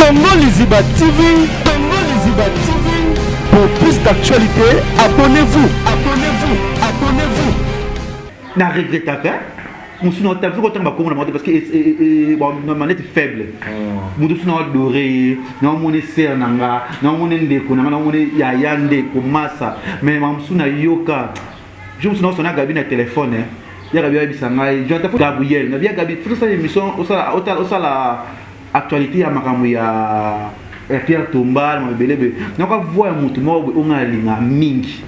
Congo Liziba TV, Congo Liziba TV. Pour plus d'actualités, abonnez-vous, abonnez-vous, abonnez-vous. Na regrettaka mosusu na otala soki otanga bakongo na bango te, parce que manette faible. Moto mosusu na adore ye, naomoni sere na nga, naomoni ndeko na nga, naomoni yaya, ndeko masa, mais mamosusu nayoka jour mosusu naosona Gabi na telefone. Ya Gabi ayebisa ngai, Jonathan Gabriel, nabi ya Gabi, faut osala émission, osala actualité ya makambo ya Pierre Tombal, makambo ebele. Nayoka voix ya motu moko boye onga alinga mingi,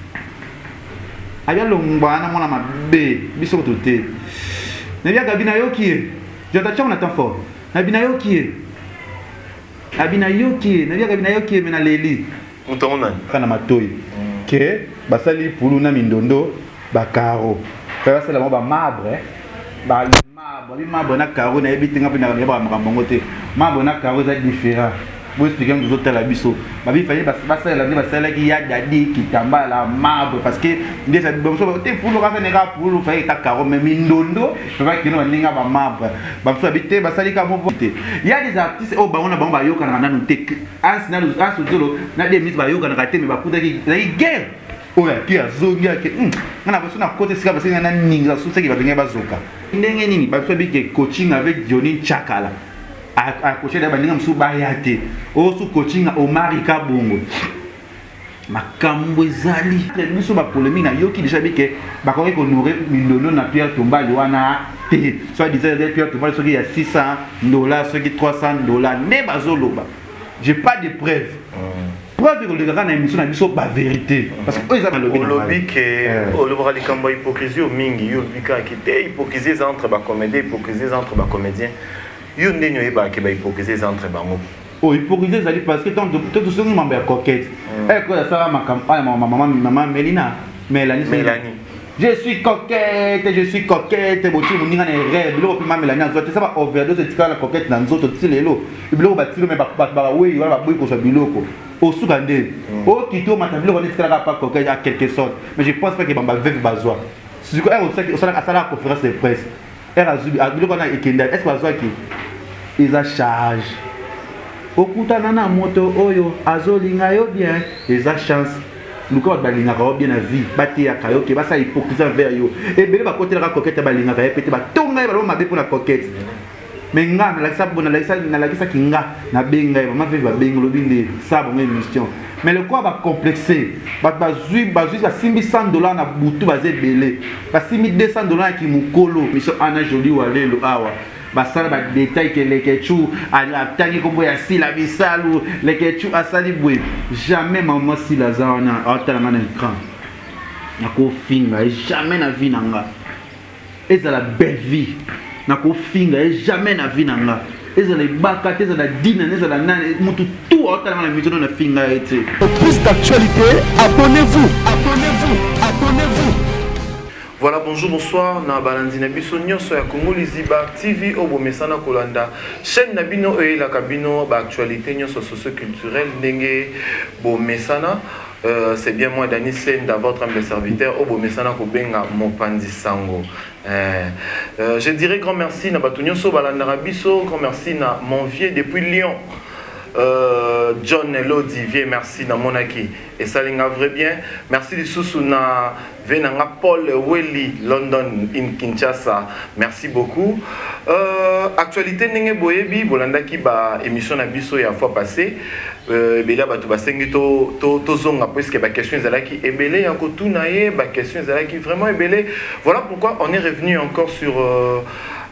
abi alongwa wana, mwana mabe, biso kutu te. Nabi ya Gabi, nayoki ye, Jonathan tiango na temps fort. Nabi nayoki ye, abi nayoki ye, nabi ya Gabi, nayoki ye, me naleli. Moto yango nani? Kaka na matoi ke basali pulu na mindondo, bakaro mpe basala bango bamarbre, bamarbre, abi marbre na carreau. Nayebi te, nga mpe nayebaka makambo yango te. Marbre na carreau eza différent, boexpliquer ngo. Tozotala biso babi fallait basalela nde basalelaki ya Dadi Kitambala marbre, parce que nde bamosusu te, pulu kaka neka pulu fallait eta carreau, mais mindondo bakende bandenge ya bamarbre. Bamosusu babi te, basali ka moko te. Ya des artistes oyo bango na bango bayokanaka nanu te. Ansi na Ansi Ozolo na Demis bayokanaka te, mais bakutaki, ezalaki guerre oyo ake azongi ake nga na baso na kota esika basenga na ninga susaki babenge bazoka ndenge nini. Babiso babike coaching avec Johnny Chakala, akoche da baninga mosusu baya te, oyo su coaching Omari Kabongo. Makambo ezali biso bapolémique. Nayoki déjà bike bakoki kohonorer mindondo na Pierre Tombali wana te, soit disant Pierre Tombali soki ya 600 $, soki 300 $ nde bazoloba. J'ai pas de preuve. Preuve ekoleka kaka na émission na biso, bavérité, parce que oyo eza nalobi. Olobi ke olobaka likambo ya hypocrisie oyo mingi. Yo olobi kaka te hypocrisie eza entre bacomédien, hypocrisie eza entre bacomédien. Yo ndeni oyebaka ke bahypocrisie eza entre bango? Oh, hypocrisie ezali, parce que tant tosongi mambo ya Coquette, ekoyo asala makambo aya, mama Melina, Mélanie. Mélanie. Je suis coquette, je suis coquette. Botie moninga na erreur. Biloko mpe ma Mélanie azwa te, eza ba overdose etikala na Coquette na nzoto ti lelo. Biloko batilo, me bato bawei wana baboyi kozwa biloko. Osuka nde okiti omata biloko wana etikalaka pa Coquette en quelque sorte, mais je pense pas ke baveve bazwa. Sikoyo asalaka conférence de presse, ere azwi biloko wana ekenda, est ce que bazwaki? Eza charge. Okutana na moto oyo azolinga yo bien, eza chance. Luka bato balingaka yo bien na vie, bateyaka yo ke basala hypocrisie envers yo. Ebele bakotelaka Coquette, balingaka ye pe te, batonga ye, baloba mabe mpona Coquette. Mais nga nalakisaki, nga nabenga ye, mama veve babengi, olobi nde sala bango émission. Mais lokola bacomplexe, bato bazwi, basimbi 100 $ na butu, baza ebele, basimbi 200 $ ya kimokolo. Mission ana joli walelo awa basala badétail ke Lekechu atangi nkombo ya Sila Bisalu, Lekechu asali boye. Jamais. Mama Sila aza wana, aotala nga na écran, nakofinga ye jamais na vie na nga. Ezala belle vie, nakofinga ye jamais na vie na nga. Ezala ebaka te, ezala dina, ezala nani, motu tu aotala nga na mission na finga ye te. Pour plus d'actualités, abonnez-vous, abonnez-vous, abonnez-vous. Voilà, bonjour, bonsoir na balandi na biso nyonso ya Congo Liziba TV oyo bomesana kolanda, chaîne na bino oyo eyelaka bino baactualité nyonso socioculturelle ndenge bomesana. C'est bien moi, Dani Senda, votre humble serviteur, oyo bomesana kobenga mopanzi sango. Je dirais grand merci na bato nyonso balandaka biso, grand merci na mon vieux depuis Lyon. John Elodi, vieux, merci namonaki esalinga vrai bien. Merci lisusu na ve nanga Paul Welly London in Kinshasa, merci beaucoup. Actualité ndenge boyebi, bolandaki ba émission na biso ya fois passé, ebele ya bato basengi tozonga puisque baquestion ezalaki ebele ya kotuna ye, baquestion ezalaki vraiment ebele. Voilà pourquoi on est revenu encore sur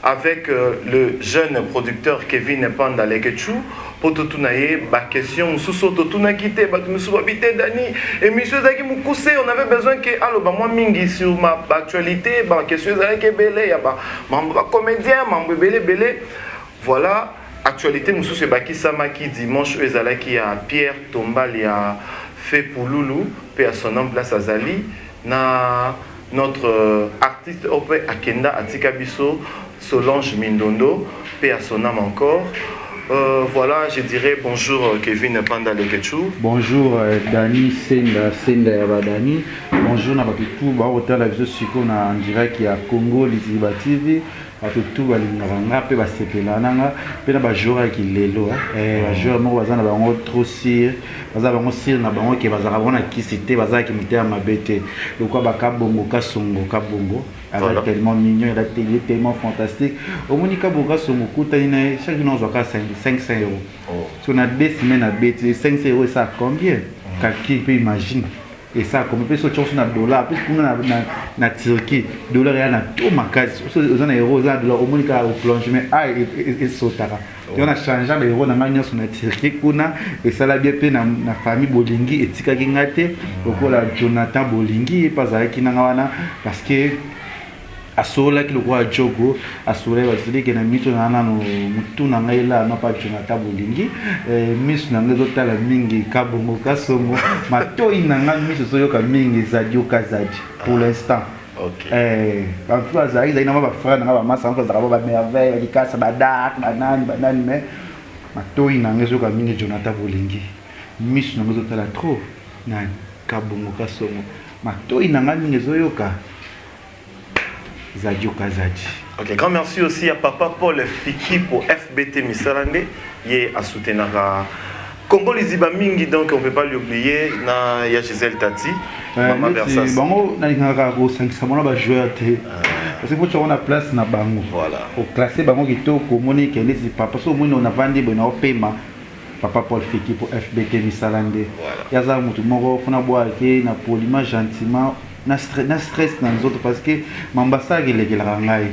avec le jeune producteur Kevin Panda Lekechu mpo totuna ye baquestion mosusu oyo totunaki te. Bato mosusu babi te, Dani, émission ezalaki mokuse, on avait besoin ke aloba mwa mingi sur ma baactualité, baquestion ezalaki ebele ya mambo bacomédien, mambo ebele ebele. Voilà, actualité mosusu ebakisamaki dimanche oyo ezalaki ya Pierre Tombal ya Fe Pululu mpe ya son homme place azali na notre artiste oyo mpe akenda atika biso, Solange Mindondo, paix à son âme encore. Voilà, je dirais bonjour Kevin Panda Lekechu. Bonjour Dani Senda, Senda ya badani. Bonjour na bato tu baotala biso sikoyo na en direct ya Congo Liziba TV. Bato tout balingaka nga mpe basepelaka na nga mpe na bajoueur ya kilelo, bajoueur moko baza na bango trop sûr, baza bango sûr na bango ke bazalaka bango na kisi te, bazalaki mitema mabe te, lokola bakabongo Kasongo. Kabongo aza tellement mignon, il est tellement fantastique. Omoni Kabongo Kasongo, okutani na ye, chaque jour nazwaka 500 euros. So na 2 semaines abeti 500 euros, esala combien? Calcul mpe, imagine esala combien? Mpe so otyango so na dollar mpe kuna na Turquie, dollar eya na to makasi. So oza na euro, oza na dollar, omoni kaka oplonge, mais a esotaka yo na change ba euro na ngai nyonso na Turquie kuna. Esala bien mpe na famille Bolingi etikaki ngai te, lokola Jonathan Bolingi, ye mpe azalaki na nga wana parce que asololaki lokola jogo asololaki. Bazalaki na miso na nano, motu na ngai elala mapa Jonathan Bolingi, miso na ngai ezotala mingi Kabongo Kasongo, matoi na ngai miso ezoyoka mingi Zadio Kazadi pour l'instant. Bantu azalaki zalaki na bafrère na ngai, bamasa ngai azalaka bamerveille, bakikasa, badark, banani banani, mais matoi na ngai ezoyoka mingi Jonathan Bolingi, miso na ngai ezotala trop nani? Kabongo Kasongo. Matoi na ngai mingi ezoyoka Zadio Kazadi. Ok, grand merci aussi à Papa Paul Fiki pour FBT Misalande, ye a soutenir Congo Liziba mingi, donc on ne peut pas l'oublier, na ya Gisèle Tati, Maman Versas. Bango nalingaka kosangisa bango na bajoueur te parce que faut tiango na place na bango. Oclasse bango kitoko. Omoni ke neti papa so omoni navandi boye na opema Papa Paul Fiki po FBT misala nde. Ye aza motu moko fona bwake na poliment, gentiment, na stress na nzoto parce que mambo asalaka elekelaka ngai.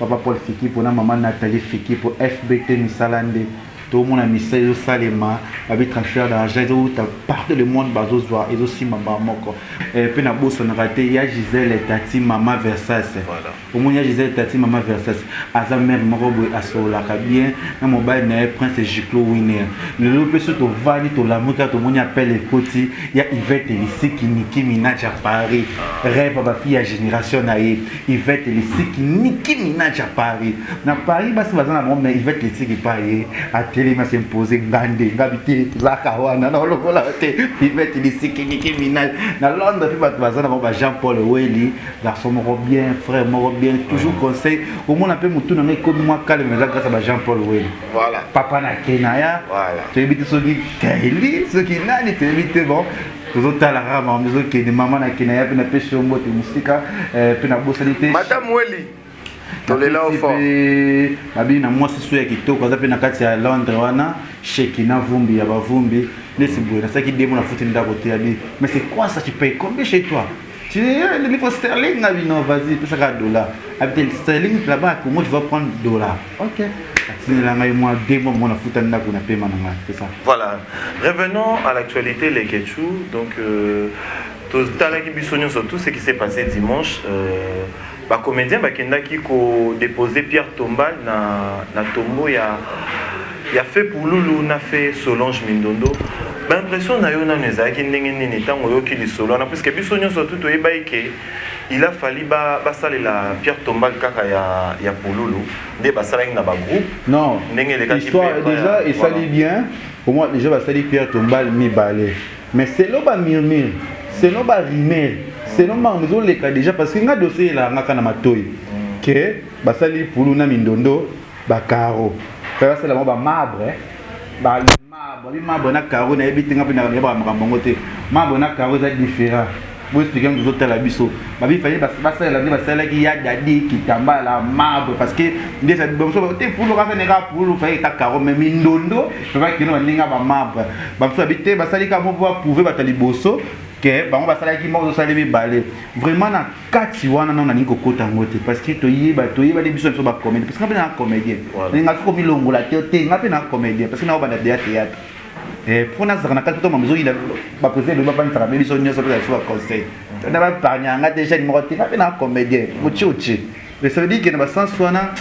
Papa Paul Fiki mpona Mama Nathalie Fiki po FBT misala nde. Tomona misala ezosalema, babi transfert d'argent ezowuta partout le monde, bazozwa, ezosimba mbala moko. Mpe nabosanaka te ya Gisele Tati, Mama Versas. Omoni ya Gisele Tati, Mama Versas, aza mare moko boye asololaka bien na mobali na ye Prince Giclo Winner. Lelo mpe so tovandi, tolamuki kaka, tomoni appel ekoti ya Ivete Lisiki, Niki Minaj ya Paris, rêve ya bafille ya génération na ye. Ivete Lisiki, Niki Minaj ya Paris, na Paris basi baza na bango, mais Ivete Lisiki pa ye atelemi, asimpose ngande ngabi te, zaka wana na olokola te. Ivete Lisiki, Niki Minaj na Londres, mpe bato baza na bango ba Jean Paul Weli, garçon moko bien, frère moko bien, toujours conseil. Omona mpe motu na ngai ekomi mwa calme, eza grâce à ba Jean Paul Weli. Papa na ke na ya toyebi te soki Kaeli, soki nani, toyebi te. Bon, tozotala kaka makambo ezokende. Mama na ke na ya mpe napesi yo mbote mosika, mpe nabosani te Madame Weli, tolela yo fort. Babini na mwasi so ya kitoko aza mpe na kati ya Londres wana, Shekina Vumbi ya bavumbi. Nesi boye nasalaki demo, nafuti ndako te. Abi: "Mais c'est quoi ça? Tu payes combien chez toi? Tu es le livre sterling." Abi: "Non, vas-y, pesaka dollar." Abi: "Sterling là-bas à Congo, tu vas prendre dollar." Ok, atinela ngai mwa 2 mois mo nafuta ndako na pema na ngai, c'est ça. Voilà, revenons à l'actualité, les Ketchou. Donc totalaki biso nyonso tout ce qui s'est passé dimanche, bacomédien bakendaki kodépose pierre tombale na tombeau ya fe Pululu na fe Solange Mindondo. Baimpression na yo nano ezalaki ndenge nini ntango oyoki lisolo wana? Puisque biso nyonso tu toyebaki ke il a fallu basalela pierre tombale kaka ya Pululu nde basalaki na bagroupe. Non. Ndenge elekaki. Histoire déjà esali bien pour moi. Déjà basali pierre tombale mibale, mais selon bamurmure, selon barumeur, selon makambo ezoleka déjà, parce que nga dossier elaka kaka na matoi ke basali Pulu na Mindondo bakaro fe, basala bango bamarbre, marbre bi marbre na carreau. Nayebi te, nga mpe nayebaka makambo yango te. Marbre na carreau eza différent, boexplike ngo. Tozotala biso babi fallait basalela nde basalelaki ya Dadi Kitambala marbre, parce que nde bamosusu te Pulu kaka neka Pulu fallait eta carreau, mais Mindondo bakende bandenge ya bamarbre. Bamosusu babi te, basali kaka mo po baprouve bato ya liboso ke bango basalaki moko, tosali mibale. Vraiment na kati wana nano nalingi kokota yango te, parce que toyeba, toyebani biso biso bacomédien, parce que nga mpe na comédien, nga soki komilongola te te, nga mpe na comédien, parce que naobanda deya théâtre mpo nazalaka na kati to mama ezoyila baprésident elobi bafandisaka mpe biso nyonso mpe biso baconseil na bapargne yanga te, jeune moko te. Nga mpe na comédien motie otie, mais ça veut dire ke na basens wana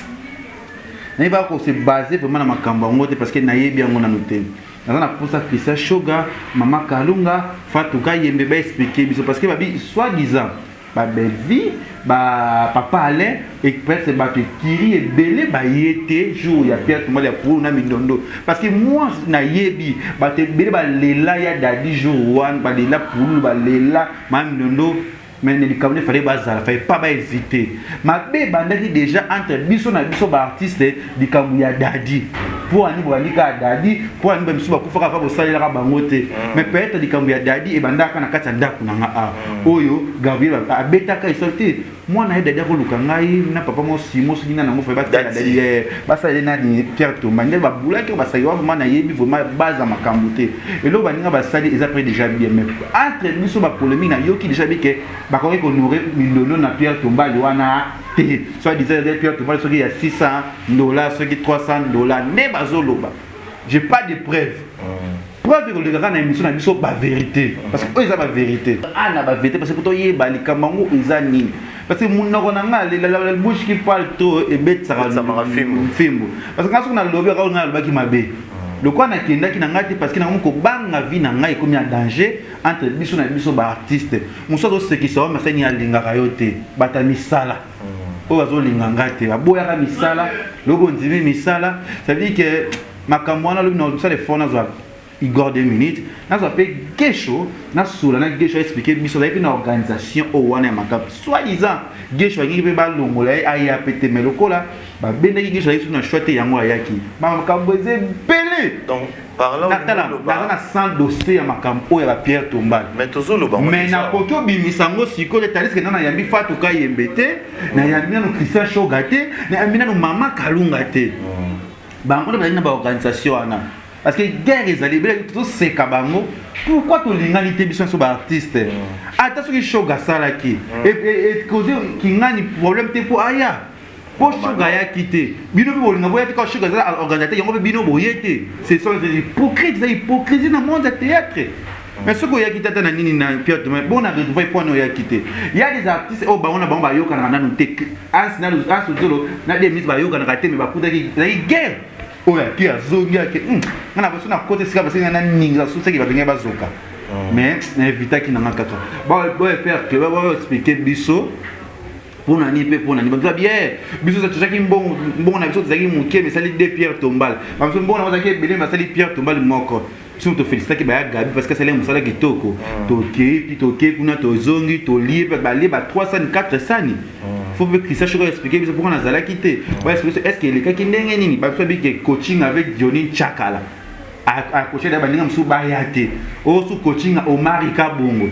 nayebaka kose base vraiment na makambo yango te, parce que nayebi yango nano te. Naza na posa Christian Shoga, Mama Kalunga, Fatou Kayembe baexplike biso, parce que babi soit disant babelle-vie, bapapa Alain et presque bato ekiri ebele baye te jour ya pierre tombale ya Pulu na Mindondo, parce que moi nayebi bato ebele balela ya Dadi jour wana, balela Pululu, balela ma Mindondo. Mais na likambo nde fallait bazala, fallait pas bahésiter. Mabe ebandaki déjà entre biso na biso baartiste, likambo ya Dadi. Mpo ani bobandi kaka Dadi? Mpo ani bamisu bakufaka fa bosalelaka bango te? Mais peut-être likambo ya Dadi ebandaka na kati ya ndako na nga a oyo Gabriel abetaka esali te. Mwana ye Dadi akoluka ngai na papa mo Simo, soki nani yango, fai batala Dadi, basalele nani Pierre Tomba nde babulaki oyo basali wa. Vraiment nayebi vraiment base ya makambo te. Eloko baninga basali eza mpe déjà bien, mais entre biso bapolémique. Nayoki déjà bike bakoki kohonorer mindondo na Pierre Tombali wana te. Soit disant Pierre Tombali soki ya 600 $, soki 300 $ nde bazoloba. J'ai pas de preuve. Preuve ekoleka kaka na émission na biso bavérité, parce que oyo eza bavérité a na bavérité, parce que toyeba likambo yango eza nini, parce que monoko na nga, la bouche qui parle trop ebetisaka fimbo. Parce que nga soki nalobi kaka, nga nalobaki mabe lokola nakendaki na ngai te, parce que nango kobanga vie na ngai ekomi ya danger. Entre biso na biso baartiste, mosu azosekisa wa masani alingaka yo te. Bato ya misala oyo bazolinga ngai te, baboyaka misala. Lobi ondimi misala, ça veut dire que makambo wana lobi na mosala effort. Nazwa Igor 2 minutes, nazwa mpe Gesho, nasula na Gesho, expliquer biso. Azali mpe na organisation oyo wana ya makambo. Soit disant Gesho alingi mpe balongola ye, aya pe te, mais lokola babendaki Gesho, azali soki na choix te, yango ayaki. Makambo eza ebele. Natala, naza na 100 dossier ya makambo oyo ya bapierre Tombale. Mais nakoki obimisa yango sikoyo te, tandis que nano nayambi Fatu Kayembe te, nayambi nano Christian Shoga te, nayambi nano Mama Kalunga te. Bango nde bazali na baorganisation wana, parce que guerre ezali ebele. Tozoseka bango pourquoi tolingani te biso nyonso baartiste? Ata soki Shoga asalaki cause kingani problème te, mpo aya, mpo Shoga ayaki te, bino mpe bolinga boya te. Kaka Shoga aza organisateur yango, mpe bino boye te. Ce sont des hypocrites, eza hypocrisie na monde ya théâtre. Mais soki oyaki te, ata na nini na Pierre Tombale, bon, na retrouvaille mpo wana oyaki te. Ya des artistes oyo bango na bango bayokanaka nanu te. Ansi Ozolo na Demis bayokanaka te, mais bakutaki, ezalaki guerre. Oyo ake azongi ake nga na baso na kota esika basenga na ninga soki balingi bazoka, mais na évitaki nanga kaka boye. Père Cleba baexpliquer biso mpona nini mpe mpona nini. Bato bien, biso tozalaki mbongo, mbongo na biso tozalaki moke, mais esali deux pierre tombale. Babiso mbongo na bazalaki ebele, mais basali pierre tombale moko. Biso tofélicitaki baya Gabi parce que asali mosala kitoko. Tokei mpi, tokei kuna, tozongi, tolie, balie ba 3 sani, 4 sani. Faut mpe Christian Shoko expliquer biso pourquoi nazalaki te. Baexpliquer biso est ce que elekaki ndenge nini. Babiso babike coaching avec Diony Chakala, akoche da baninga mosusu baya te. Oyo su coaching Omari Kabongo.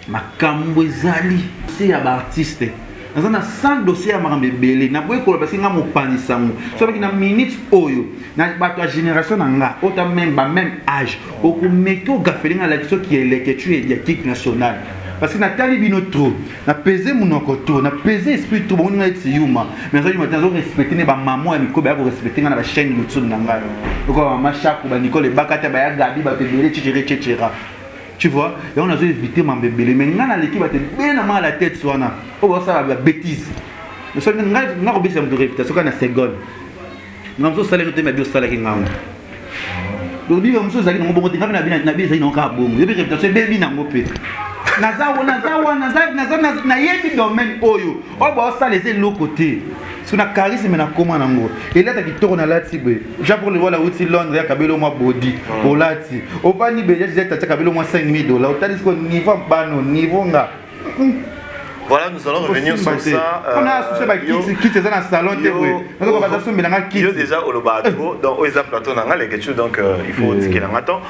Makambo ezali se ya baartiste. Naza na 100 dossier ya makambo ebele. Naboyi koloba parce nga mopanzi sango. So baki na minute oyo na bato ya génération na nga oyo ta même ba même âge, okomeki ogafeli nga, alaki soki eleke tu ya kick national, parce que natali bino trop, napese monoko trop, napese esprit trop. Bango nga eti yuma, mais naza yuma te. Nazo respecte ne bamama ya mikolo baya korespecte nga na bachaîne YouTube na ngai, lokola mama Shako, banicole ebaka te, baya Gabi, bato ebele, etc etc. Tu vois, yango nazo éviter mambo ebele. Mais ngai naleki bato ebele na maa la tête wana oyo bazosala babêtise. Soki ngai kobetisa moto réputation kaka na seconde, nga mosu osaleli te, mabi osalaki ngango. Donc biba mosusu ezalaki nango bongo te. Ngai mpe na bi ezalaki nango kaka bongo. Yebi réputation ebebi nango mpe naza naza nayebi domaine oyo oyo baosala eza eloko te. Soki na charisme nakóma nango, elata kitoko, nalati boye. Jean Paul Wala auti Londres, ya kabelo mwa bodi, olati, ovandi beja, tata kabelo mwa 5000 $. Otali siko niveau bano niveau nga. Voilà, nous allons revenir sur ça. On a associé ba kiti, kiti eza na salon te boye. Nazo ba sombela kiti. Yo déjà oloba trop, donc oyo eza plateau na nga leke, donc il faut tikela nga temps.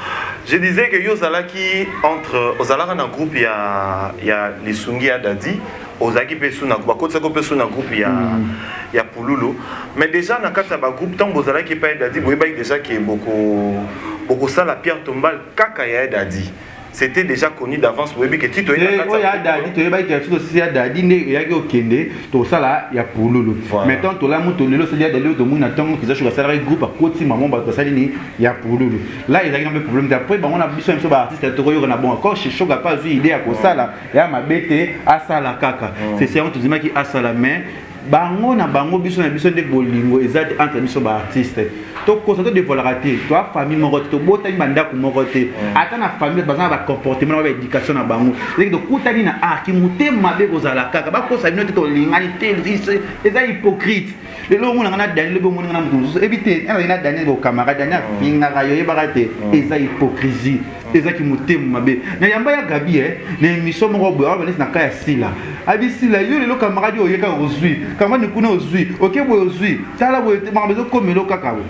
Je disais que yo ozalaki entre, ozalaka na groupe ya Lisungi ya Dadi, ozalaki mpe su na bakotisaki mpe su na groupe ya Pululu. Mais déjà na kati ya bagroupe, ntango bozalaki epai ya Dadi, boyebaki déjà ke bokosala pierre tombale kaka ya Dadi? C'était déjà connu d'avance, boyebi ke ti oyo ya Dadi, toyebaki ke biso tosisi ya Dadi nde eyaki okende tosala ya Pululu. Mais tant tolamu tolelo osali ya Dadi oyo tomoni na ntongo kiza shuka asalaki groupe, akoti mamo, bato basali ni ya Pululu. Là ezalaki na mpe problème te. Après bango na biso baartiste tokoyoka na bon accord. Shoga mpe azwi idée ya kosala ya mabe te, asala kaka. C'est yango tozimaki asala. Mais bango na bango, biso na biso nde bolingo eza te entre biso baartiste. Tokosa, todévoilaka te. Toa famille moko te, tobotami bandako moko te. Ata na famille baza na bacomportement na baéducation na bango. Ezaki tokutani na arki, motema mabe kozala kaka. Bakosa bino te, tolingani te, eza hypocrite. Lelo omonanga na Daniel, lobi omoninga na moto mosusu. Ebi te, azali na Daniel, bocamarade. Daniel afingaka yo, oyebaka te. Eza hypocrisie. Ezaki motema mabe. Na yamba ya Gabi eh, na émission moko boye awa neti na ka ya Sila. Abi Sila yo lelo camarade oyo kaka ozwi, camarade kuna ozwi, oke boye ozwi. Tala boye makambo ezokomela kaka boye.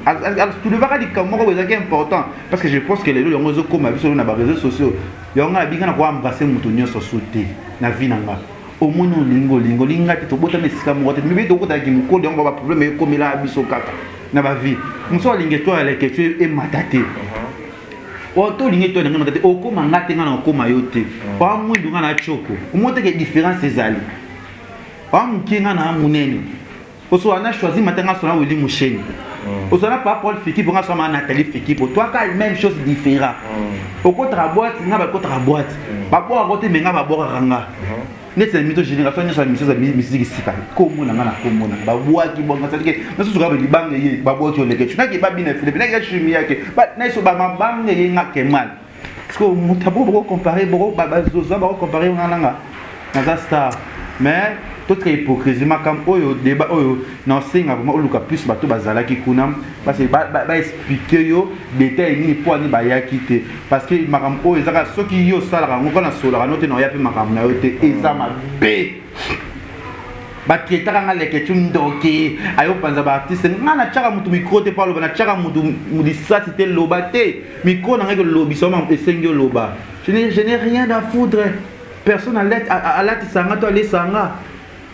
Soulevaka likambo moko boye ezalaki important parce que je pense que lelo yango ezokoma biso na ba réseaux sociaux. Yango nga nabinga na ko embrasser moto nyonso su te na vie na nga. Omoni olingi olingi olingi nga te, tobotami esika moko te, mibe tokotalaki mokolo yango ba problème ekomela biso kaka na ba vie. Mosusu alingi to aleke to emata te. Oyo to olingi to alingi emata te, okoma nga te, nga na okoma yo te. Oa mwindu nga na choko. Omoni te ke différence ezali. Oa moke nga na monene. Oso ana choisi matanga sona Willy Musheni. Oso na pa Paul Fikipo nga sona Nathalie Fikipo. Toi ka même chose différent. Okotaka boîte nga bakotaka boîte. Babwaka ko te mais nga babwakaka nga. Neti na mito génération nyonso ya misusu ya misiki sika kombo na nga na kombo na babwaki bonga c'est-à-dire que nasusu kaka libanga ye babwaki oleke tu naki babina Philippe naki chimi yake ba na so ba mabanga ye nga kemal parce que moto boko boko comparer boko bazozo bako comparer nga na nga naza star. Mais totika hypocrisie. Makambo oyo, débat oyo na osenga vraiment oluka plus bato bazalaki kuna parce que baexpliquer yo détail nini mpo ani bayaki te, parce que makambo oyo ezaka soki yo osalaka yango kaka nasolaka no te na oya mpe makambo na yo te, eza mabe. Batraitaka nga Leketchou ndoki, ayopanza baartiste. Nga natiaka motu micro te mpo aloba, natiaka motu lisasi te, loba te. Micro na ngai kolobisa esengi oloba. Je n'ai rien à foutre, personne alatisa nga to alesa nga.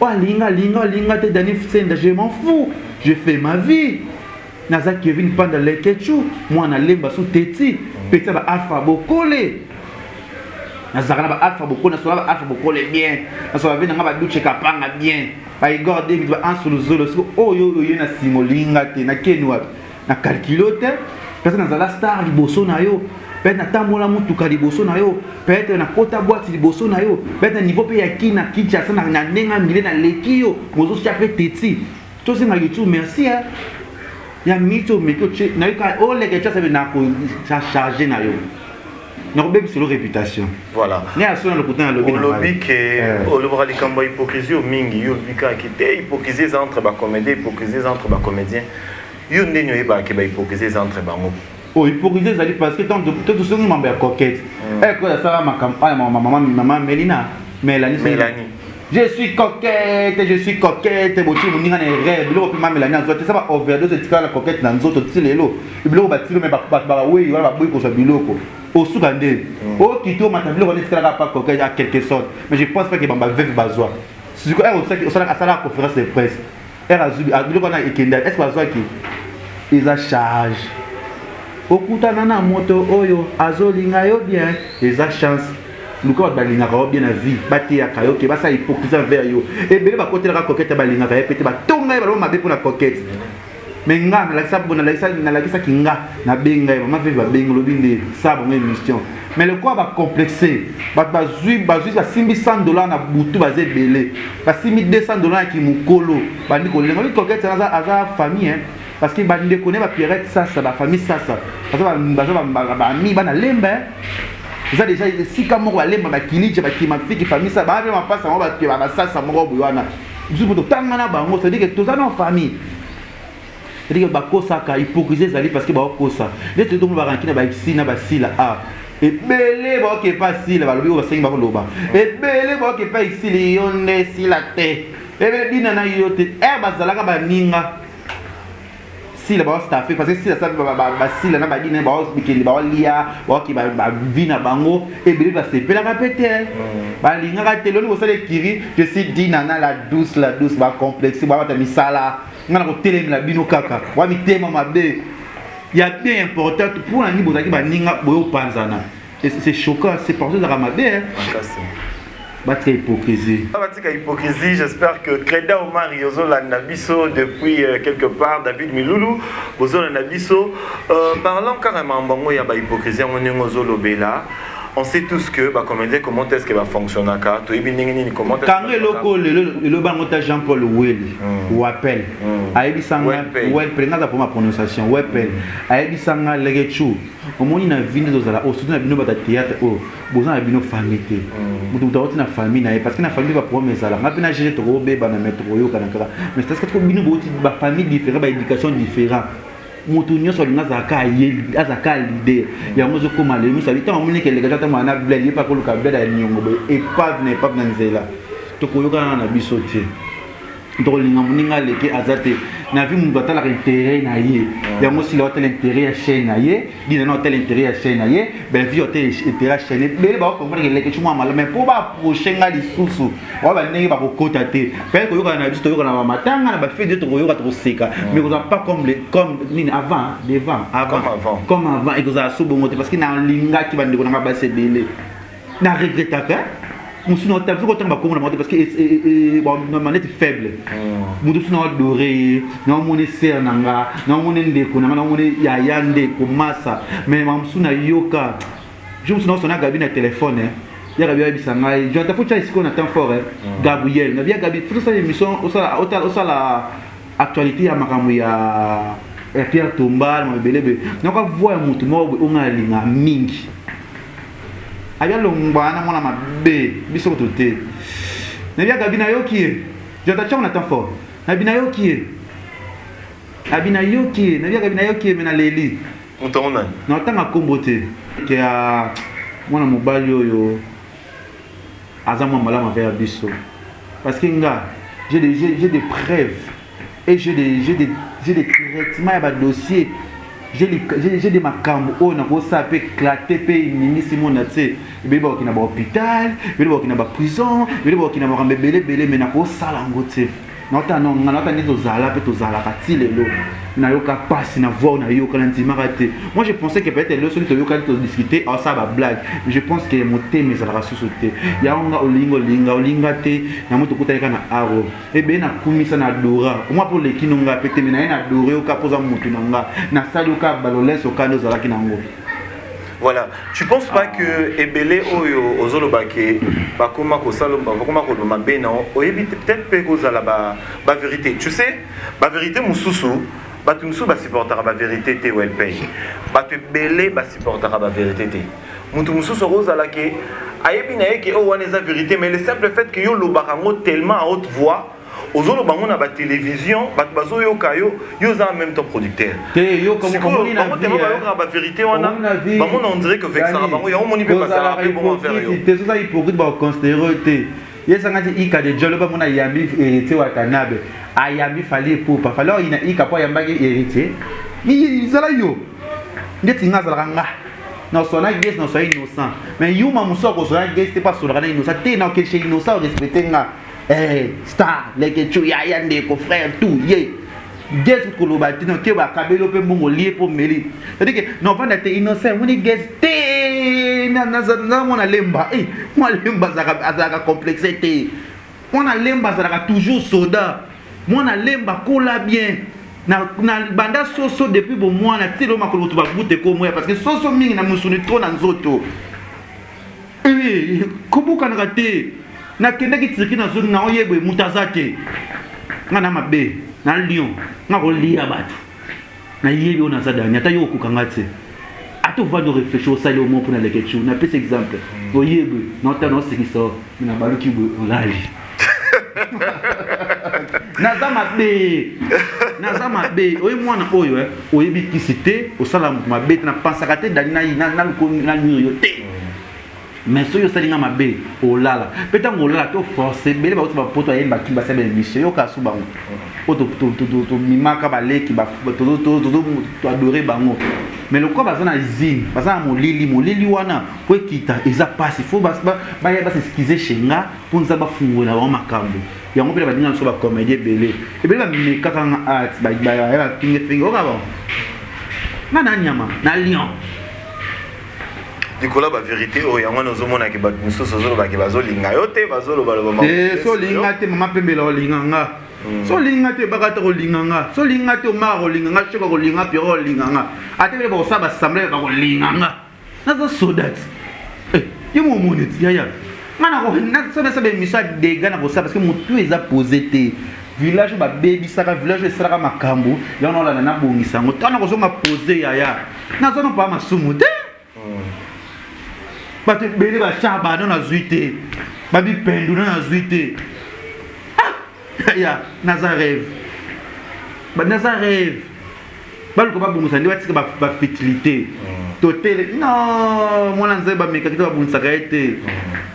Oyo alinga alinga, alinga te, Dani Senda, je m'en fous, je fais ma vie. Naza Kevin Panda Leketchou, mwana Lemba su teti peti ba Alpha Bokole. Nazalaka na ba Alpha Bokole, nasola ba Alpha Bokole bien, nasola ve nanga baduche Kapanga bien, ba Igor David, ba Ansuluzolo. Siko oyo oye na nsima olinga te, nakeni wapi na calculo te. Peut-être nazala star liboso na yo, peut-être natambola mutuka liboso na yo, peut-être nakota boîte liboso na yo, peut-être na niveau mpe ya kina Kinshasa na ndenge mile naleki yo, mozotia mpe teti. Tosenga YouTube merci ya miti omeki otie nayoka oleka etiasa mpe nakocharge na yo, nakobebiselo réputation. Voilà. Ne aso na lokuta nalobi. Olobi ke olobaka likambo ya hypocrisie oyo mingi. Yo olobi kaka te hypocrisie eza entre bacomédien, hypocrisie eza entre bacomédien. Yo ndeni oyebaka ke bahypocrisie eza entre bango? Oh, hypocrisie ezali parce que tant tosongi mambo ya Coquette ekoyo asala makambo aya mama Melina, Mélanie. Mélanie. Je suis coquette, je suis coquette. Botie moninga na erreur, biloko mpe ma Mélanie azwa te, eza ba overdose etikala na Coquette na nzoto ti lelo. Biloko batili me bato bawei wana baboyi kozwa biloko, osuka nde okiti omata biloko wana etikalaka pa Coquette en quelque sorte. Mais je pense pas ke baveve bazwa. Sikoyo ere asalaka conférence de presse, ere azwi biloko wana ekenda, est ce que bazwaki? Eza charge. Okutana na moto oyo azolinga yo bien, eza chance. Luka bato balingaka yo bien na vie, bateyaka yo ke basala hypocrisie envers yo. Ebele bakotelaka Coquette, balingaka ye pe te, batonga ye, baloba mabe mpona Coquette. Mais nga nalakisaki nga nabenga ye mama veve, babengi olobi nde sala bango émission. Mais lokola bacomplexe, bato bazwi bazwi basimbi 100 $ na butu, baza ebele, basimbi 200 $ ya kimokolo, bandi kolenga oyi Coquette aza famille hein? Parce que bandeko ne bapierrette sasa, bafamille sasa baza baami bana Lemba, eza déjà esika moko balemba bakilija bakima fiki famille sa baa mpe mapasa yango basasa moko boye wana biso mpo totanga na bango. C'est-à-dire que toza na famille, c'est-à-dire que bakosaka. Hypocrisie ezali parce que baokosa neti tomona baranki na baexi na basila a ebele baokepa asila, balobi oyo basengi bakoloba ebele baokepa esili yo nde esila te, ebele bina na yo te. Ere bazalaka baninga sila baostaffe parce que sila sa basila na badina baokende baolia baoke bavi na bango ebele basepelaka mpe te, balingaka te. Loni kosala ekiri je suis Dinana la douce, la douce. Bacomplexe babata misala nga na kotelemela bino kaka wa mitema mabe ya bien important. Mpona nini bozalaki baninga boyopanzana? C'est choquant, c'est partout ezalaka mabe. Batika hypocrisie. Batika hypocrisie. J'espère que Creda Omar ozolanda biso depuis quelque part, David Milulu bozolanda biso. Parlant carrément bango ya bahypocrisie yango ndenge ozolobela, on sait tous que bacomédien, comment est-ce que bafonctionnaka, toyebi ndenge nini, comment. Kanga eloko lelo eloba yango ta Jean Paul Weli Wapel ayebisanga Wepel, nga aza po ma prononciation Wepel, ayebisanga: "Leketchou, omoni na vie nde tozala oyo, surtout na bino bato ya théâtre oyo, boza na bino famille te. Moto moto awuti na famille na ye, parce que na famille baproblème ezala. Nga mpe na gg tokobebana, mais tokoyokana kaka. Mais parce que bino bouti bafamille différent, baéducation différent." Moto nyonso alingi azalaka ye, azalaka leader. Yango ezokóma lelo mosu abi ntango amoni keleka ntango na bled ye mpe akoluka bled ya niongo boye, epave na epave na nzela. Tokoyokana na biso te, tokolinga moninga aleki aza te na vie. Moto atalaka intérêt na ye. Yango sila otala intérêt ya chaîne na ye, dina na otala intérêt ya chaîne na ye, Bellevue otala intérêt ya chaîne. Ebele bakocomprendre eleki ti mwa malamu, mais mpo baapproche nga lisusu oya bandenge bakokota te. Peut koyokana na biso, toyokana na bamatanga na bafete, tokoyoka, tokoseka, mais kozala pas comme comme nini avant, devant, avant. Comme avant. Comme avant ekozala so bongo te, parce que nalingaki bandeko nanga basi ebele, na regrettaka mosu na otala soki otanga bakombo na bango te, parce que manete faible. Moto mosu na adore ye, naomoni sere na nga, naomoni ndeko na nga, naomoni yaya, ndeko masa, mais mamosu nayoka jour mosu naosona Gabi na telefone ya Gabi, ayebisa ngai: "Jonathan, faut tia esiko na temps fort." Gabriel nabi ya Gabi, faut tosala émission, osala actualité ya makambo ya Pierre Tombal, makambo ebele. Nayoka voix ya motu moko boye onga alinga mingi, abi alongwa wana mwana mabe, biso kutu te. Nabi ya Gabi, nayoki ye. Jonathan, tiango na temps fort. Nabi nayoki ye, abi nayoki ye, nabi ya Gabi, nayoki ye, me naleli. Moto yango nani? Na otanga nkombo te, ke ya mwana mobali oyo aza mwa malamu envers biso, parce que nga j'ai des preuves et j'ai des traitements ya badossier, j'ai des makambo oyo nakosala mpe éclate mpe eningisi mona te. Ebele bakokende na bahôpital, ebele bakokende na baprison, ebele bakokende na makambo ebele ebele, mais nakosala yango te. Naotala no nga naota nde tozala mpe tozalaka ti lelo. Nayoka mpasi na voir, nayoka, nandimaka te. Moi, je pensais que peut-être lelo soki toyokani, todiscute, aosala bablague, mais je pense que motema ezalaka susu te. Yango nga olinga, olinga, olinga te. Yango tokutani kaka na aro ebele, nakumisa na adora omwa mpo oleki no nga pe te, me naye na adore yoka mpo oza motu na nga, nasali yoka balolese okandi ozalaki nango. Voilà, tu penses pas que ebele oyo ozoloba ke bakoma kosala, bakoma koloba mabe na oyebi te, peut-être mpe kozala bavérité, tu sais, bavérité mosusu, bato mosusu basupportaka bavérité te. Welpay, bato ebele basupportaka bavérité te. Moto mosusu akozala ke ayebi na ye ke oyo wana eza vérité, mais le simple fait que yo olobaka yango tellement à haute voix, ozoloba yango na batélévision, bato bazoyoka yo, yo oza en même temps producteur. Te, yo. Sikoyo bango tellement bayokaka bavérité wana, bango na on dirait que vexaka bango. Yango moni mpe bazalaka mpe bongo envers yo. Te, soza hypocrite, bakoconsidere te. Yesanga ti ika de jolo bamona ayambi Héritier Watanabe, ayambi Fally Ipupa. Fally oyina ika mpo ayambaki Héritier. Ezala yo ndeti nga azalaka nga nasona gese, nasoa Innocent, mais yuma mosu akosola gese te mpo asolaka na Innocent te. Na okeshe Innocent orespecte nga. Star Lekecu, yaya, ndeko, frère, tout ye gese koloba te noke bakabeli mpe mbongo lie mpo meli, c'est-à-dire que novanda te. Innocent moni gese te, na mwana lemba, mwana lemba azalaka complexe te, mwana lemba azalaka toujours soda, mwana lemba kola bien na banda soso depuis bomwana ti lelo, makolo moto babute komoya, parce que soso mingi na mosuni to na nzoto kobukanaka te. Nakendaki Turki, nazongi, na oyebwe moto aza te. Nga na mabe na lion, nga kolia bato, nayebi oyo naza dani. Ata yo okokanga te, ata ovandi oréfléchir, osali omo mpona Lekecu. Napesi exemple, oyebwe naotala, naosekisa, na baluki boye, olali. Naza mabe, naza mabe. Oye mwana oyo, oyebi kisi te, osala moto mabe te, napansaka te dani na nuri yo te, mais soki osali nga mabe, olala mpe. Ntango olala to force ebele bauti bapoto, ayembi bakili, basala émission, yoka su bango oyo tomimaka baleki, toadore bango, mais lokola baza na usine, baza na molili, molili wana po ekita eza mpasi. Faut baya bas'excuse chez nga mpo nza bafungola bango makambo yango. Mpe baninga biso bacomédie ebele ebele bamekaka nga art, baya bafingefinge oka bango nga na nyama na lion. Likolo ya bavérité oyo, yango wana ozomonaki bato mosusu ozolobaki bazolinga yo te, bazolobaloba. So olinga te, mama pembela olinga nga. So olinga te, ebaka te kolinga nga. So olinga te, omaka kolinga nga, sheko kolinga, Piero kolinga nga, ate bele bakosala baassemblée, bakolinga nga. Naza soda ti ye momoni ti yaya nga nasala émission ya dega na kosala, parce que motu eza posé te. Village oyo babebisaka, village oyo esalaka makambo yango, naolanda nabongisa yango. Ntango nakozonga posé, yaya, naza no paa masumu te. Bato ebele bachar bano nazwi te, babipendu no nazwi te. Ya naza rêve, naza rêve. Baluka babongisa nde batika bafutilité. Totele non, mwana Nzambe bamekaki te, babongisaka ye te.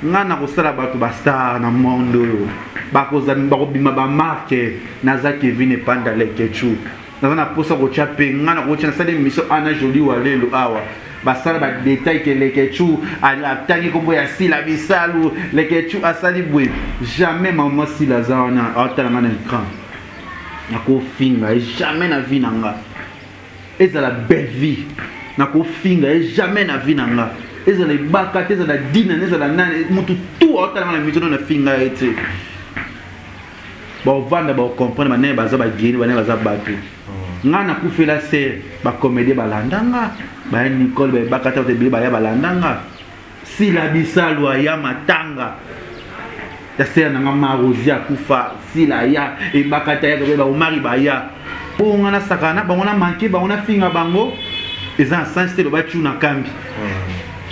Ngai nakosala bato bastar na monde oyo, bakobima bamarke. Naza Kevin Epanda Lekechu, naza na mposa kotya mpe ngai nakotya. Nasali émission ana Joli Walelo awa, basala badetail ke Lekechu atangi nkombo ya Sila Bisalu, Lekechu asali boye. Jamais. Mama Sila aza wana, aotala ngai na écran, nakofinga ye jamais na vie na nga. Ezala belle vie, nakofinga ye jamais na vie na nga. Ezala ebaka te, ezala dina, ezala nani, motu tu aotala nga na miso no, nafinga ye te. Baovanda, baocomprendre banene baza bageni, banene baza bato. Nga nakufela ser, bacomédien balanda nga, baya Nicole, bayebaka te, bato ebele baya balanda nga. Sila Bisalu aya matanga ya sœur na nga Marosi akufa, Sila aya, ebaka te aya, baomari baya. Mpo nga nasakana na bango, na manke bango, nafinga bango, eza na sens te. Loba tiu na kambi,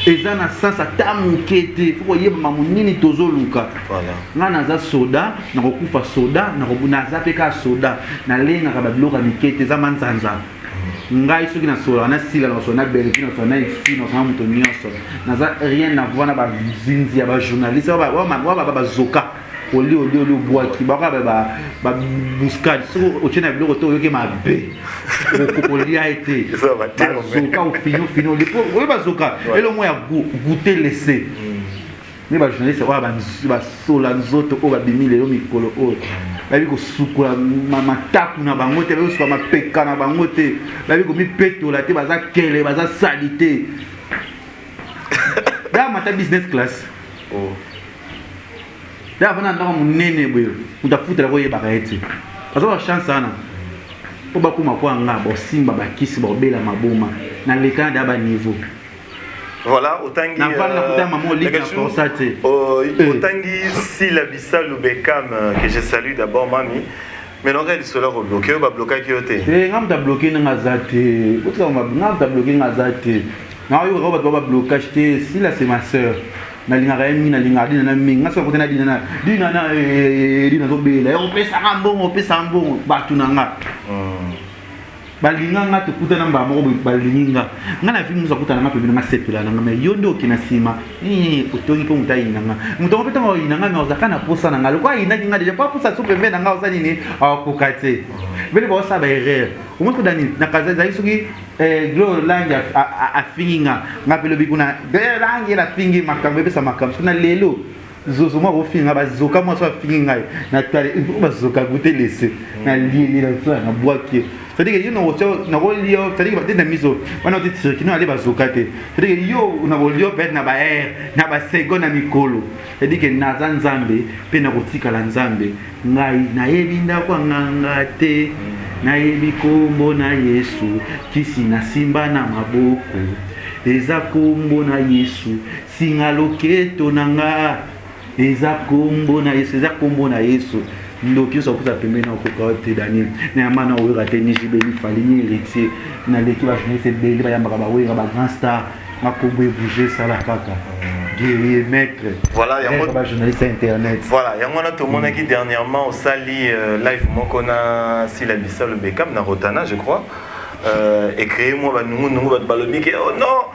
eza na sens ata moke te. Fo koyeba mamu nini tozoluka. Nga naza soda, nakokufa soda, naza mpe kaka soda. Nalengaka babiloko ya mike te, eza manzanza. Ngai soki nasolaka na Sila, nasola na Belvi, nasola na Ifi, nasola na moto nyonso. Naza rien à voir na bazinzi ya bajournaliste wa bazoka. Oli oli oli, obwaki baka bamuscade, soki otie na biloko te, oyoki mabe, okolia ye te. Bazoka ofini ofini oli oyo, bazoka elongo ya goûter laisser. Nde bajournaliste oyo basola nzoto oyo babimi lelo, mikolo oyo bayebi kosukola mataku na bango te, bayebi kosukola mapeka na bango te, bayebi komipetola te, baza kele, baza sali te. Da mata business class, da avanda ndako monene boye, moto afutela koyebaka ye te. Baza bachance wana mpo bakóma kwa nga, bosimba bakisi, bakobela maboma. Nalekana da baniveau. Voilà, otangi. Navanda nakuta mama Olive na forsa te. Otangi Sila Bisalu Bekam, que je salue d'abord, mami. Mais non, lisolo kobloke oyo, bablokaki yo te? Te, nga moto abloke ndenge aza te. Botika, nga moto abloke nga aza te. Naoyokaka bato ba bablocage te. Sila, c'est ma sœur, nalingaka ye mingi, nalingaka Dina na mingi. Nga soki akota na Dina, na Dina, na Dina azobela, opesaka mbongo, opesaka mbongo. Bato na nga balinga nga, tokutana mbala moko boye, balingi nga. Nga na vie mosusu akutana nga pembeni, nga sepela na nga. Mais yo nde oke na nsima otongi mpo moto ayina nga. Moto yango mpe ntango ayina nga, mais ozalaka na posa na nga lokola ayinaki nga déjà, po aposa so pembeni na nga, oza nini, akoka te. Bele baosala baerreur omoi kodani na kaza. Ezali soki Glo Langi afingi nga, nga mpe lobi kuna Langi nafingi, makambo epesa makambo. Soki na lelo zozo moko ofinga, bazoka mwasi afingi ngai, natali bazoka goûter laisser, nalieli na bwaki. C'est-à-dire que yo nakolia, c'est-à-dire que te na miso wana oti turki no ale bazoka te. C'est-à-dire que yo nakolia peut-être na baheure, na baseconde, na mikolo. C'est-à-dire que naza Nzambe mpe nakotikala Nzambe. Ngai nayebi ndako ya nganga te, nayebi kombo na Yesu. Kisi nasimba na maboko eza kombo na Yesu, singa loketo na nga eza kombo na Yesu, eza kombo na Yesu. Ndoki nyonso akuta pembeni na okoka te. Daniel na yamba na oyeba te, ni JB, ni Fally, ni Héritier. Naleki bajournaliste ebele bayambaka bawera, bagrand star. Makombo ebouge, esala kaka guerrier maître. Voilà, yango bajournaliste ya internet. Voilà, yango wana tomonaki dernièrement osali live moko na Sila Bisalo Bekam na Rotana, je crois, ecréé mwa banungunungu, bato balobi ke oh non,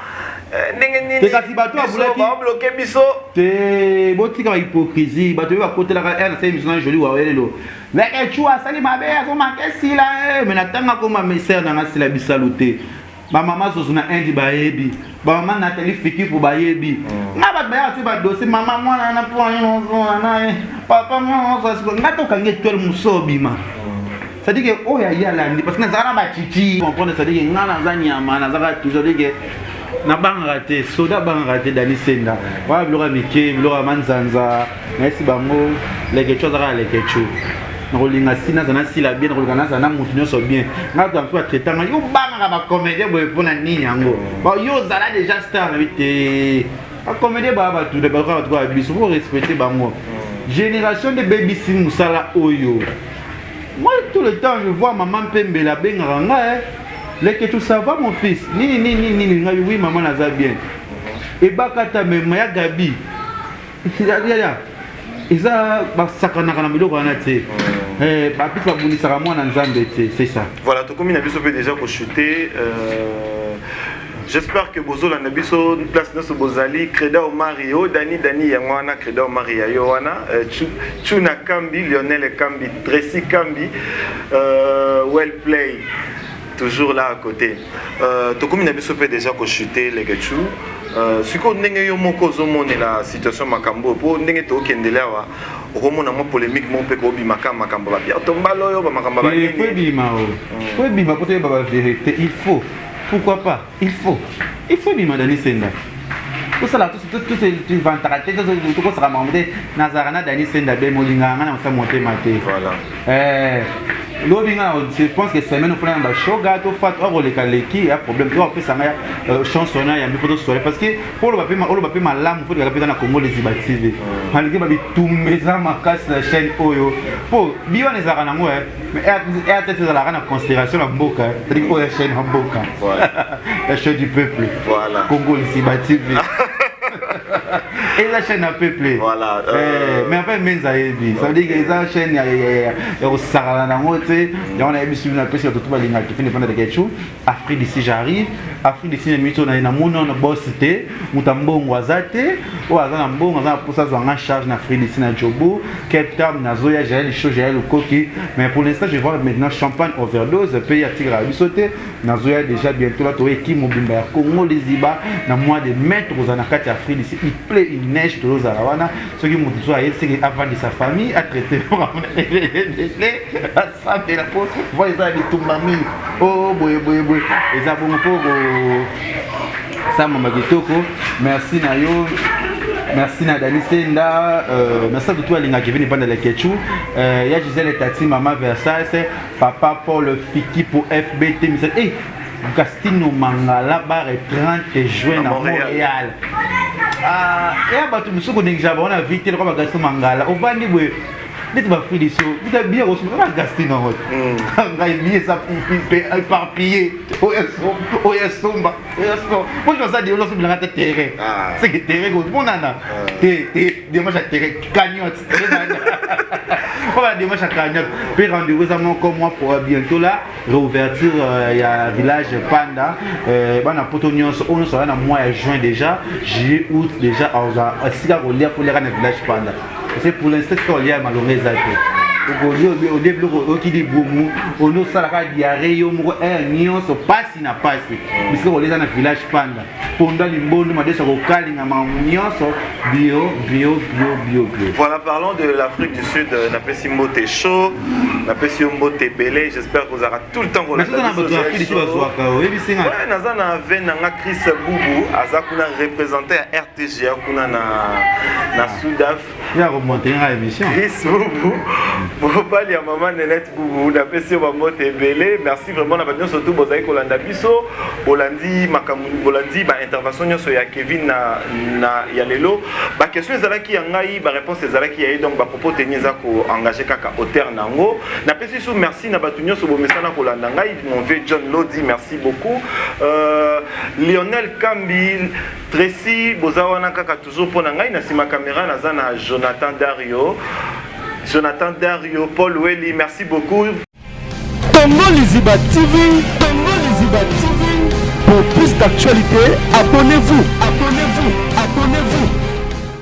ndenge nini? Te, kasi bato abulaki babloke biso. Te, botika bahypocrisie. Bato oyo bakotelaka ere nasali émission na Joli Wawe lelo, Lekechu asali mabe, azomake Sila. Me natanga koma mesere nanga Sila Bisalu te. Bamama zozo na Inde bayebi, bamama Nathalie Fikipo bayebi nga. Bato bayaka te, badossier mama mwana na mpo na ye, papa mwana. Nga tokangi étoile mosu obima, c'est-à-dire que oyo aye alandi, parce que nazalaka na batiti comprendre. C'est-à-dire que nga naza nyama, nazaka toujours, c'est-à-dire que nabangaka te, soda abangaka te. Dani Senda wana, biloko ya mike, biloko ya manzanza, nayesi bango. Lekecu azaka ya Lekecu. Nakolinga si naza na Sila bien, nakolinga naza na motu nyonso bien. Nga to mosusu batraitanga yo, bangaka bacomédien boye mpona nini yango? Yo ozala déjà star, nayebi te. Bacomédien baya bato bakoka, bato kaka biso, faut respecter bango. Génération nde bebisi mosala oyo. Moi, tout le temps je vois mama Mpembele abengaka nga: "Leketu, ça va mon fils?" Nini nini nini. Ngai: "Oui mama, naza bien." Ebakata mema ya Gabi ya eza, basakanaka na biloko wana te. Eh, bapesi babundisaka mwana Nzambe te, c'est ça. Voilà, tokomi na biso mpe déjà kochute. J'espère que bozolanda biso place nyonso bozali. Creda Omari o Dani Dani, yango wana Creda Omari ya yo wana, Chuna Kambi, Lionel Kambi, Tracy Kambi, well play, toujours là à côté. Tokomi na biso mpe déjà kochute. Lekechu, sikoyo ndenge yo moko ozomonela situation, makambo mpo ndenge tookendele awa, okomona mwa polémique moko mpe koobimaka, makambo babia tombala oyo, bamakambo. Faut ebima o, faut ebima po toyeba bavérité. Il faut, pourquoi pas, il faut ebima. Dani Senda, tosala tovantaka te, tokosaka makambo te. Nazalaka na Dani Senda be molingaka nga na mosala motema te. Lobi nga, je pense que semaine ofona na bashoga tofa akoleka leki ya problème to apesa ngai chance wana yambi mpo tosole, parce que po oloba mpe malamu, fo tikaka mpe na Congo Liziba TV, malgré babitumba eza makasi na chaîne oyo, mpo bi wana ezalaka nango, mais RTT ezalaka na considération na mboka, c'est-à-dire oyo ya chaîne ya mboka, la chaîne du peuple. Congo Liziba TV eza chaîne ya peuple. Mais après menza yebi, ça veut dire que eza chaîne ya kosakana nango te. Yango nayebi soki napesi bato to balingaka Kifini Mpanda Kechu. Afrique d'ici, j'arrive Afrique d'ici na minute oyo, namoni wana boss te, moto ya mbongo aza te. Oyo aza na mbongo, aza na mposa, azwa nga charge na Afrique d'ici, na Jobo, Cape Town, nazoya. Jael Show, Jael Okoki, mais pour l'instant je vois maintenant Champagne Overdose mpe ya tikalaka biso te. Nazoya déjà bientôt la, toyeki mobimba ya Congo Liziba na mois de mai, tokozala na kati ya Afrique d'ici. Il pleut, il neige, tozozala wana. Soki moto mosusu aye, seki avandisa famille, atraite, asambela, po voi eza ya bitumba mingi. O boye boye boye, eza bongo mpo kosambamba kitoko. Merci na yo, merci na Dani Senda, merci tutu alingaka Kevin Epanda Lekechu, ya Gisele Tati, mama Versace, papa Paul Fiki pour FBT misal, hey, Gastino Mangala bare 30 juin na Montréal. Ah, ya bato mosusu koningisa bango na vie te lokola bagastino Mangala. Ovandi boye neti bafridi so bita bia kosomba bagastino yango, ngai bi eza éparpillé, oyo esomba po naza de ozosombelanga te terrain, seke terrain komonana te te, dimanche ya terrain cagnotte, po ba dimanche ya cagnotte mpe rendez-vous eza moko mois pour bientôt là, réouverture ya village Panda. Bana poto nyonso oyo nyonso aza na mois ya juin déjà, juillet, août déjà, esika kolia foliaka na village Panda, parce que pour l'instant esika kolia ya malonga eza te. Okolia, olie biloko, oyoki libumu, oni osalaka diarrhée yo moko aire nyonso, pasi na pasi. Bisika kolia eza na village Panda, ponda limbondo, madeso kokalinga, makambo nyonso bio bio bio bio bio. Voilà, parlons de l'Afrique du Sud. Napesi mbote chaud, napesi yo mbote ebele. J'espère que ozalaka tout le temps. Kolanda bato ya Afrique bazwaka, oyebisi nga. Ouais, naza na ve na nga Chris Bubu, aza kuna représenté ya RTGA kuna na Sudaf. Ya remonte nga émission. Chris Bubu, mobali ya mama Nenette Bubu, napesi yo bambote ebele. Merci vraiment na bato nyonso tu bozali kolanda biso. Bolandi makambo, bolandi baintervention nyonso ya Kevin na ya lelo. Baquestion ezalaki ya ngai, baréponse ezalaki ya ye, donc bapropos teni eza koengage kaka auteur na yango. Napesi su merci na bato nyonso bomesana kolanda ngai. Mon vieux John Lodi, merci beaucoup. Lionel Kambi, Tracy, boza wana kaka toujours mpo na ngai. Na nsima caméra naza na Jonathan Dario, Jonathan Dario, Paul Welly, merci beaucoup. Congo Liziba TV, Congo Liziba TV. Pour plus d'actualités, abonnez-vous, abonnez-vous, abonnez-vous.